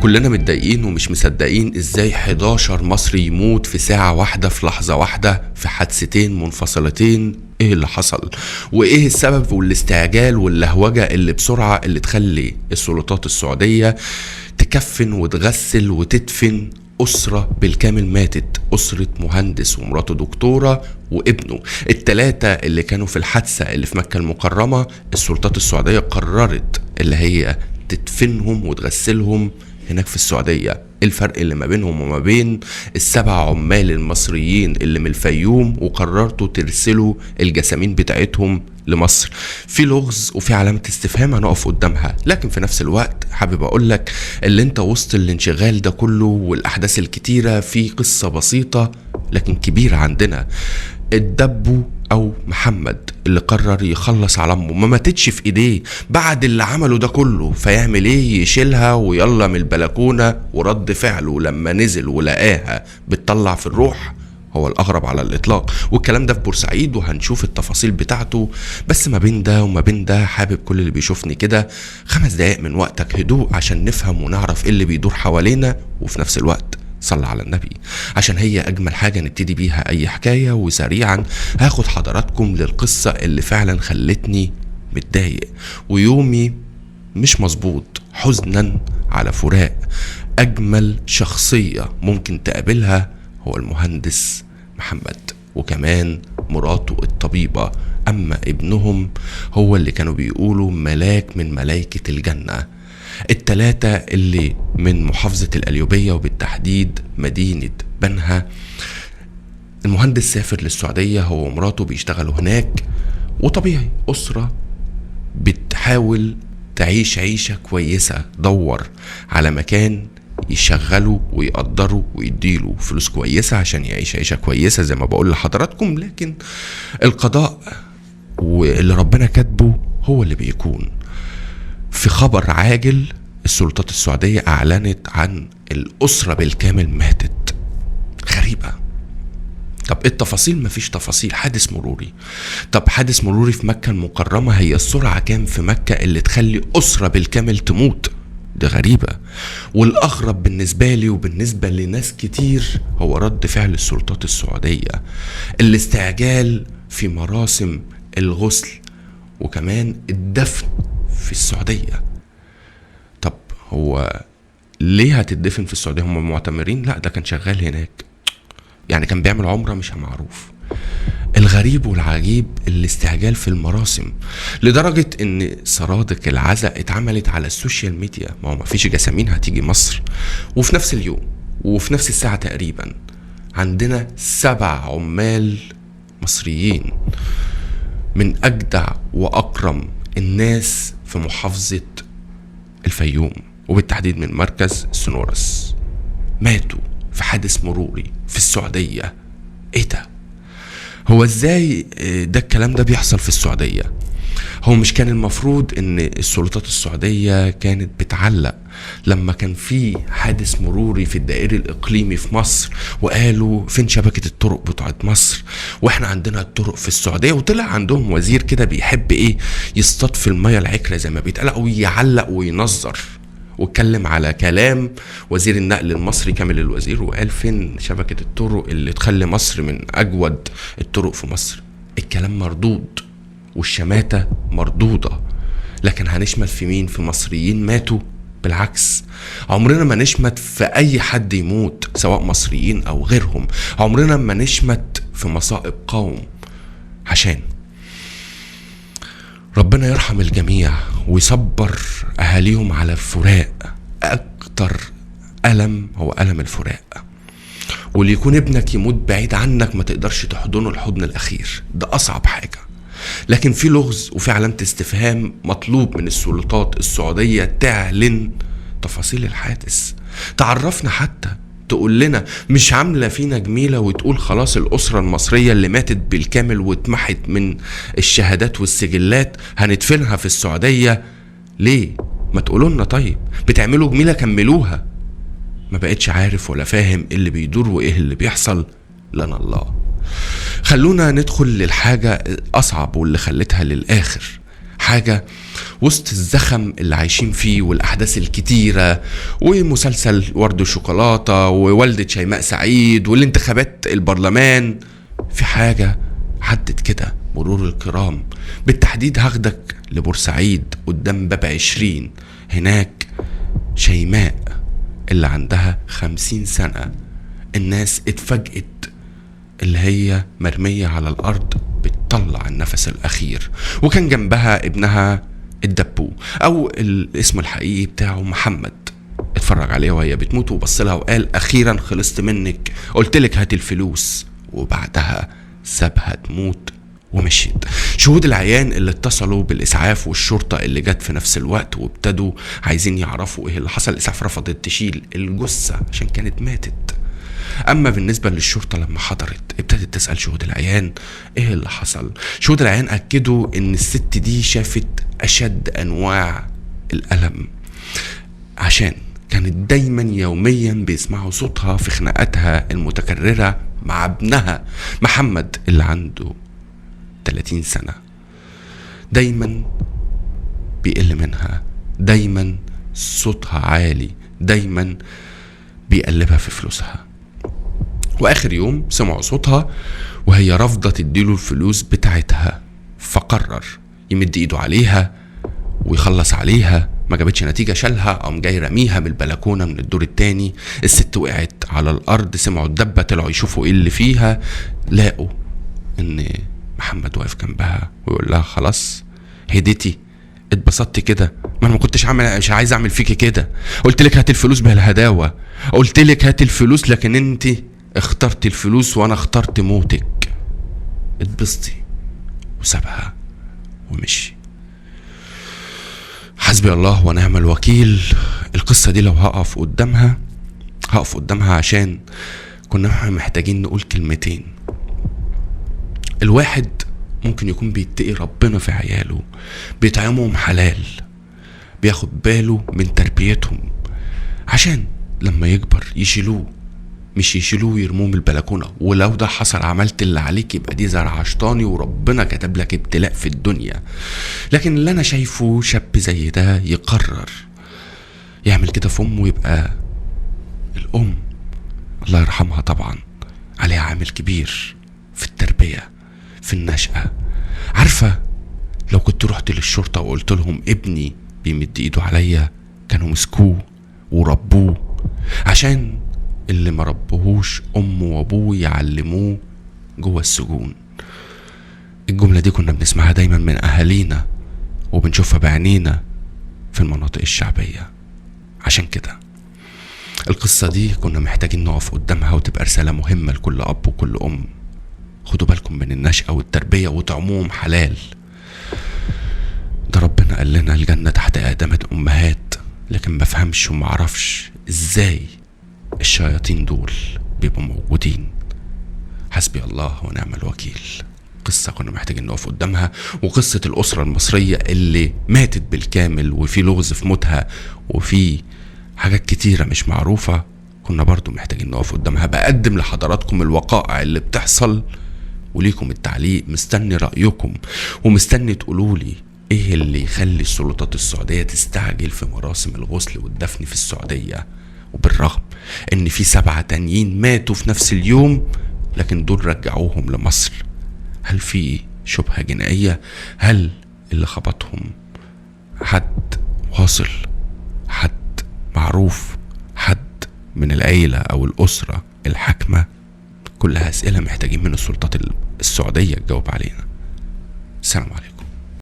كلنا متضايقين ومش مصدقين ازاي 11 مصري يموت في ساعة واحدة في لحظة واحدة في حادثتين منفصلتين. ايه اللي حصل وايه السبب والاستعجال واللهوجة اللي بسرعة اللي تخلي السلطات السعودية تكفن وتغسل وتدفن أسرة بالكامل ماتت؟ أسرة مهندس ومراته دكتورة وابنه، التلاتة اللي كانوا في الحادثة اللي في مكة المكرمة. السلطات السعودية قررت اللي هي تدفنهم وتغسلهم هناك في السعودية. الفرق اللي ما بينهم وما بين السبع عمال المصريين اللي من الفيوم وقررتوا ترسلوا الجسامين بتاعتهم لمصر؟ في لغز وفي علامة استفهام هنقف قدامها، لكن في نفس الوقت حابب اقولك اللي انت وسط الانشغال ده كله والاحداث الكتيرة في قصة بسيطة لكن كبيرة عندنا. الدبو او محمد اللي قرر يخلص على امه، ما ماتتش في ايديه بعد اللي عمله ده كله، فيعمل ايه؟ يشيلها ويلا من البلكونه. ورد فعله لما نزل ولقاها بتطلع في الروح هو الاغرب على الاطلاق. والكلام ده في بورسعيد وهنشوف التفاصيل بتاعته. بس ما بين ده وما بين ده حابب كل اللي بيشوفني كده 5 دقايق من وقتك هدوء عشان نفهم ونعرف ايه اللي بيدور حوالينا، وفي نفس الوقت صلى على النبي عشان هي أجمل حاجة نبتدي بيها أي حكاية. وسريعا هاخد حضراتكم للقصة اللي فعلا خلتني متضايق ويومي مش مظبوط حزنا على فراق أجمل شخصية ممكن تقابلها، هو المهندس محمد وكمان مراته الطبيبة. أما ابنهم هو اللي كانوا بيقولوا ملاك من ملايكة الجنة. التلاتة اللي من محافظة القليوبية وبالتحديد مدينة بنها. المهندس سافر للسعودية هو ومراته بيشتغلوا هناك، وطبيعي أسرة بتحاول تعيش عيشة كويسة، دور على مكان يشغله ويقدره ويديله فلوس كويسة عشان يعيش عيشة كويسة زي ما بقول لحضراتكم. لكن القضاء واللي ربنا كاتبه هو اللي بيكون. في خبر عاجل السلطات السعودية أعلنت عن الأسرة بالكامل ماتت. غريبة. طب التفاصيل؟ مفيش تفاصيل. حادث مروري. طب حادث مروري في مكة المكرمة، هي السرعة كام في مكة اللي تخلي أسرة بالكامل تموت؟ ده غريبة. والأغرب بالنسبة لي وبالنسبة لناس كتير هو رد فعل السلطات السعودية، الاستعجال في مراسم الغسل وكمان الدفن في السعودية. طب هو ليه هتدفن في السعودية؟ هم معتمرين؟ لا ده كان شغال هناك، يعني كان بيعمل عمرة، مش معروف. الغريب والعجيب الاستعجال في المراسم لدرجة ان سرادق العزاء اتعملت على ال social media. ما هو مفيش جسامين هتيجي مصر. وفي نفس اليوم وفي نفس الساعة تقريبا عندنا 7 عمال مصريين من أجدع وأكرم الناس في محافظة الفيوم وبالتحديد من مركز سنورس، ماتوا في حادث مروري في السعودية. ايه ده؟ هو ازاي ده الكلام ده بيحصل في السعودية؟ هو مش كان المفروض ان السلطات السعودية كانت بتعلق لما كان في حادث مروري في الدائري الاقليمي في مصر وقالوا فين شبكة الطرق بتاعت مصر واحنا عندنا الطرق في السعودية؟ وطلع عندهم وزير كده بيحب ايه، يصطاد في المية العكرة زي ما بيتقال، او يعلق وينظر، واتكلم على كلام وزير النقل المصري كامل الوزير وقال فين شبكة الطرق اللي تخلي مصر من اجود الطرق في مصر. الكلام مردود والشماتة مردودة، لكن هنشمت في مين؟ في مصريين ماتوا؟ بالعكس، عمرنا ما نشمت في أي حد يموت سواء مصريين أو غيرهم، عمرنا ما نشمت في مصائب قوم. عشان ربنا يرحم الجميع ويصبر أهاليهم على الفراق. أكتر ألم هو ألم الفراق، واللي يكون ابنك يموت بعيد عنك ما تقدرش تحضنه الحضن الأخير، ده أصعب حاجة. لكن في لغز وفي علامة استفهام مطلوب من السلطات السعودية تعلن تفاصيل الحادث، تعرفنا حتى، تقول لنا، مش عاملة فينا جميلة وتقول خلاص الأسرة المصرية اللي ماتت بالكامل واتمحت من الشهادات والسجلات هندفنها في السعودية. ليه؟ ما تقولوا لنا. طيب بتعملوا جميلة كملوها. ما بقتش عارف ولا فاهم اللي بيدور وإيه اللي بيحصل. لنا الله. خلونا ندخل للحاجة الأصعب واللي خلتها للآخر، حاجة وسط الزخم اللي عايشين فيه والأحداث الكتيرة ومسلسل ورد وشوكولاتة ووالدة شيماء سعيد والانتخابات البرلمان، في حاجة عدت كده مرور الكرام. بالتحديد هاخدك لبورسعيد قدام باب 20. هناك شيماء اللي عندها 50 سنة، الناس اتفاجئت اللي هي مرمية على الأرض بتطلع النفس الأخير، وكان جنبها ابنها الدبو أو الاسم الحقيقي بتاعه محمد. اتفرج عليها وهي بتموت وبص لها وقال أخيرا خلصت منك، قلتلك هات الفلوس. وبعدها سابها تموت ومشيت. شهود العيان اللي اتصلوا بالإسعاف والشرطة اللي جت في نفس الوقت وابتدوا عايزين يعرفوا ايه اللي حصل. الإسعاف رفضت تشيل الجثة عشان كانت ماتت. أما بالنسبة للشرطة لما حضرت ابتدت تسأل شهود العيان ايه اللي حصل. شهود العيان أكدوا ان الست دي شافت أشد أنواع الألم، عشان كانت دايما يوميا بيسمعوا صوتها في خناقاتها المتكررة مع ابنها محمد اللي عنده 30 سنة. دايما بيقل منها، دايما صوتها عالي، دايما بيقلبها في فلوسها. واخر يوم سمعوا صوتها وهي رافضة تديله الفلوس بتاعتها، فقرر يمد ايده عليها ويخلص عليها. ما جابتش نتيجة، شالها قام جاي رميها من البلكونة من الدور التاني. الست وقعت على الارض، سمعوا الدبة، طلعوا يشوفوا ايه اللي فيها، لاقوا ان محمد واقف جنبها ويقول لها خلاص هديتي، اتبسطتي كده، ما انا ما كنتش عامل، مش عايز اعمل فيكي كده، قلت لك هات الفلوس بالهداوه، قلت لك هات الفلوس، لكن انت اخترتي الفلوس وانا اخترت موتك، اتبسطي. وسابها ومشي. حسبي الله ونعم الوكيل. القصة دي لو هقف قدامها هقف قدامها، عشان كنا محتاجين نقول كلمتين. الواحد ممكن يكون بيتقي ربنا في عياله، بيطعمهم حلال، بياخد باله من تربيتهم، عشان لما يكبر يشيلوه، مش يشيلوه ويرموه من البلكونة. ولو ده حصل عملت اللي عليك، يبقى دي زرعة شيطاني وربنا كتب لك ابتلاء في الدنيا. لكن اللي انا شايفه شاب زي ده يقرر يعمل كده في امه، يبقى الام الله يرحمها طبعا عليها عامل كبير في التربية في النشأة. عارفة لو كنت رحت للشرطة وقلت لهم ابني بيمد ايده عليا كانوا مسكوه وربوه، عشان اللي ما ربهوش امه وابوه يعلموه جوه السجون. الجملة دي كنا بنسمعها دايما من اهالينا وبنشوفها بعينينا في المناطق الشعبية. عشان كده القصة دي كنا محتاجين نقف قدامها وتبقى رسالة مهمة لكل اب وكل ام. خدوا بالكم من النشأة والتربية وطعمهم حلال. ده ربنا قال لنا الجنة تحت أقدام الأمهات، لكن ما فهمش وما عرفش ازاي الشياطين دول بيبقوا موجودين. حسبي الله ونعم الوكيل. قصة كنا محتاجين نقف قدامها، وقصة الأسرة المصرية اللي ماتت بالكامل وفي لغز في موتها وفي حاجات كتيرة مش معروفة، كنا برضو محتاجين نقف قدامها. بقدم لحضراتكم الوقائع اللي بتحصل وليكم التعليق، مستني رأيكم ومستني تقولولي ايه اللي يخلي السلطات السعودية تستعجل في مراسم الغسل والدفن في السعودية، وبالرغم ان في 7 تانيين ماتوا في نفس اليوم لكن دول رجعوهم لمصر. هل في شبهة جنائية؟ هل اللي خبطهم حد واصل، حد معروف، حد من العيلة او الأسرة الحاكمة؟ كلها أسئلة محتاجين من السلطات السعودية تجاوب علينا. السلام عليكم.